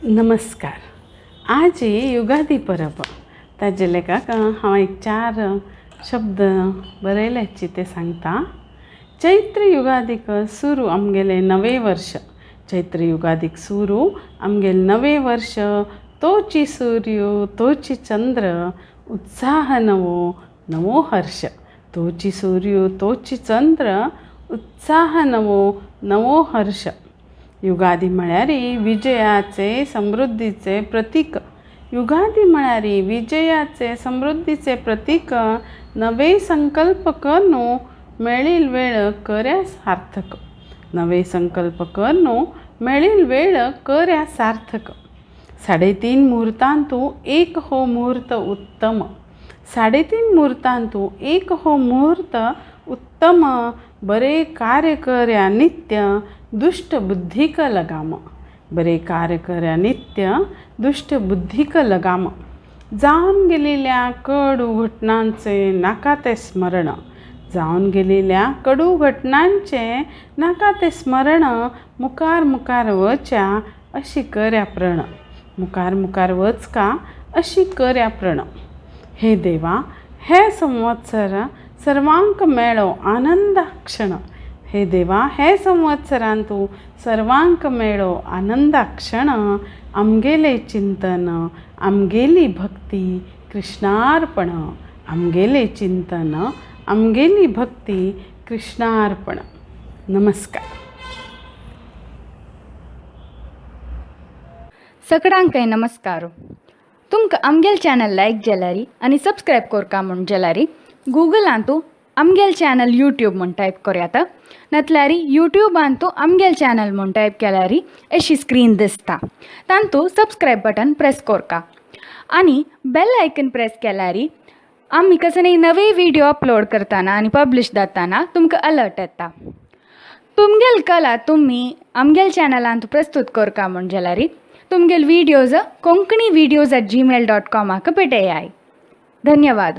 नमस्कार. आज युगादी परब. ताजे लेखाक हांव एक चार शब्द बरयल्याची ते सांगता. चैत्र युगादीक सुरू आमगेलें नवें वर्ष. चैत्र युगादीक सुरू आमगेलें नवें वर्ष. तोची सूर्य तोची चंद्र उत्साह नवो नवो हर्ष. तोची सूर्य तोची चंद्र उत्साह नवो नवो हर्ष. युगादी म्हळ्यार विजयाचे समृद्धीचे प्रतीक. युगादी म्हळ्यार विजयाचे समृद्धीचे प्रतीक. नवे संकल्प करनु मेळील वेळ कर्या सार्थक. नवे संकल्प करनु मेळील वेळ कर्या सार्थक. 3.5 मुहूर्तांतु एक हो मुहूर्त उत्तम. 3.5 मुहूर्तांतु एक हो मुहूर्त उत्तम. बरे कार्य कर्या नित्य दुष्ट बुद्धीक लगाम. बरे कार्य कर्या नित्य दुष्ट बुद्धीक लगाम. जावन गेलेल्या कडू घटनांचे नाका ते स्मरण. जावन गेलेल्या कडू घटनांचे नाका ते स्मरण. मुखार मुखार वच्या अशी कर्या प्रण. मुखार मुखार वचका अशी कर्या प्रण. हे देवा हे संवत्सर सर्वांक मेळो आनंदाक्षण. हे देवा हे संवत्सरांतु सर्वांक मेळो आनंदाक्षण. आमगेले चिंतन आमगेली भक्ती कृष्णार्पण. आमगेले चिंतन आमगेली भक्ती कृष्णार्पण. नमस्कार. सगळ्यांकय नमस्कार. तुमकां आमगेल चॅनल लायक जाल्यारी आनी सबस्क्रायब करका म्हूण जाल्यारी गुगलांतू आमगेल चॅनल यूट्यूब म्हूण टायप करयात. नातल्यारी यूट्यूबांतू आमगेल चॅनल म्हूण टायप केल्यारी अशी स्क्रीन दिसता. तांतू सबस्क्रायब बटन प्रेस करका आनी बेल आयकन प्रेस केल्यारी आमी कसले नवे व्हिडिओ अपलोड करतना आनी पब्लिश जाताना तुमकां अलर्ट येता. तुमगेल कला तुमी आमगेल चॅनलांत प्रस्तुत करका म्हूण जाल्यारी तुमगेल videos konkanivideos@gmail.com पेटयाय. धन्यवाद.